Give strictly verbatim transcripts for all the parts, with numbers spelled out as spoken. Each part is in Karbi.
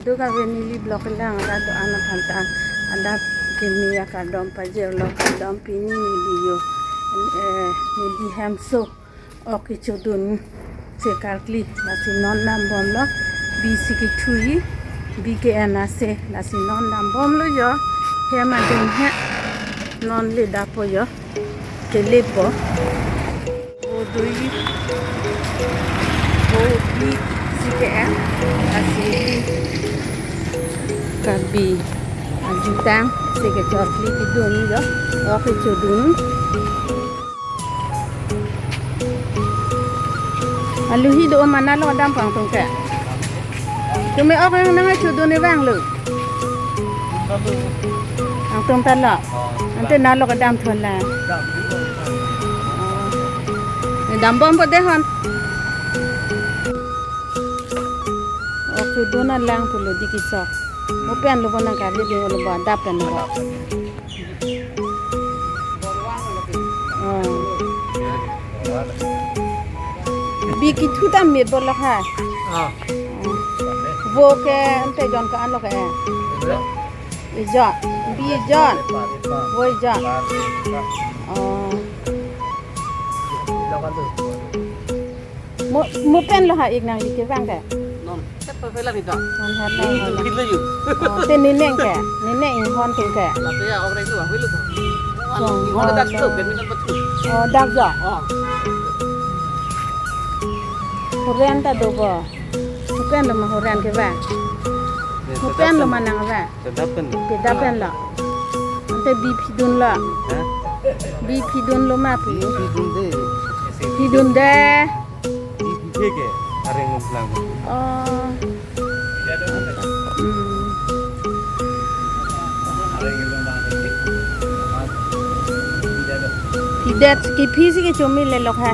Duk ave neli vlog kelang arat do-an aphan ta adap kimi akardom pajirlo, kardom pini neli yo, eh, neli hemso ok kechodun se karkli, lasi non dambomlo, bi si kethui, bi ke-en ase, lasi non dambomlo yo, hem adung he, non le dapo yo, kelepo. Vo dui, vo bi si ke-en, lasi Karbi ajutang se kechokli kedun yo, ok kechodun. Aluhi do mana lo dam pang tung ke. Tumi ok nang nang chodun ni bang lo. Ang tung ta lo. Ante na lo kedam thon la. Ni dambompo dei hon. Ok chodun alang pulo di kesok. Mo pen lo bo nang kali di lo bo adap pen lo bo. Oh. Bi kethu ta mit bo lo ha. Ah. Vo ke ante jon ko-an lo ke. Ijat. Bi ijat. Vo ijat. Oh. Mo, mo pen lo ha ik nangli kevang ke? Non, tet pe pela ni ta. Non, ha, ini tu non. Kilo yu. Oh, te ni neng ke? Ni neng inghon tung ke? Lapu ya, orang itu, aku lu tu. Song, inghon oh, dak tu, song. Badminton betul. Oh, dak jo? Oh. Horen ta do bo. Mo pen lo ma horen kevang? Ya, mo pen lo ma nang vang? Kedap pen. Kedap pen lo. Ante bi phidun lo. Ha? Bi phidun lo ma pu. Bi phidun dei. Phidun dei. Bi phi ke areng long lang. Oh. Hmm. Phidet kephi si kechomi le lok ha.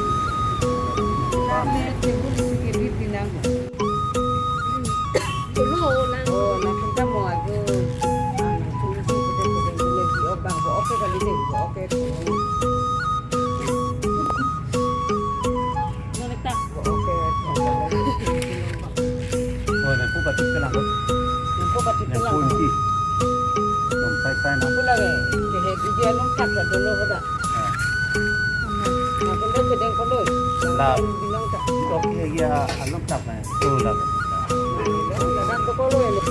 Oh, nangpu patit kelang. Nangpu patit kelang. Nangpu inti. Nang sai sai na. Pula ke, ke he, dia nang tak dah dulu dah. Ah. Nang kena kedeng kondo. Lah. Nang bilang tak. Oke, ya, anu tak na. Tu lah. Nang tu kalau ini.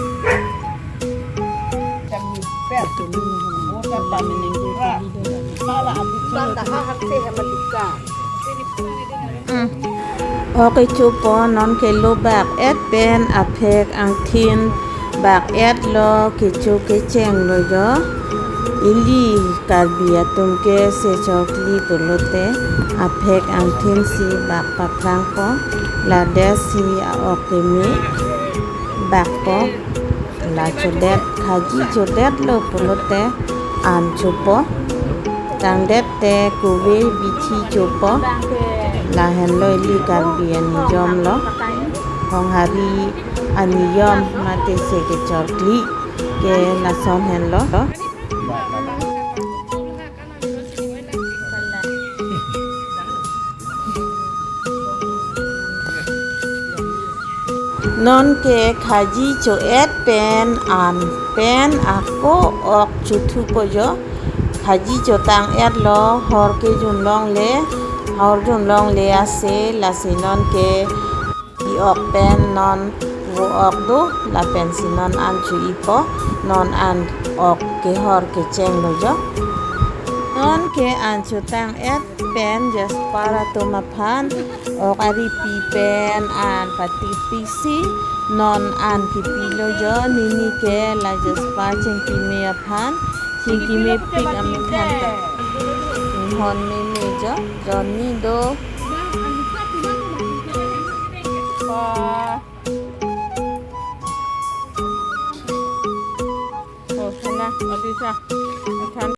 Mm. Ok kechopo, non ke lo bak et pen aphek angthin bak et lo, kecho kecheng lo jo. Ili Karbi atum ke se chokli pulote aphek angthin si bak paprangpo, ladak si a-ok keme bakpo. La chodet, khaji chodet lo pulote an chopo. Tangdet te kove bithi chopo. Lahenlo ili Karbi aniyom lo. Honghari aniyom mate se kechokli ke lason henlo. Non ke khaji cho-et pen an pen ako ok chothupo jo. Khaji chotang et lo, hor kejun longle, hor jun longle ase, lasi non ke i-ok pen non vo-ok do, lapen si non an cho-ipo, non an ok kehor kecheng lo jo. Non ke an chotang et pen jasper atum aphan ok ari pi pen an patipik si non an kipilo jo. Nini ke la jasper chingkime aphan, chingkimepik amethan ta inghon meme jo, jonni do. Oh, sana, adi sa.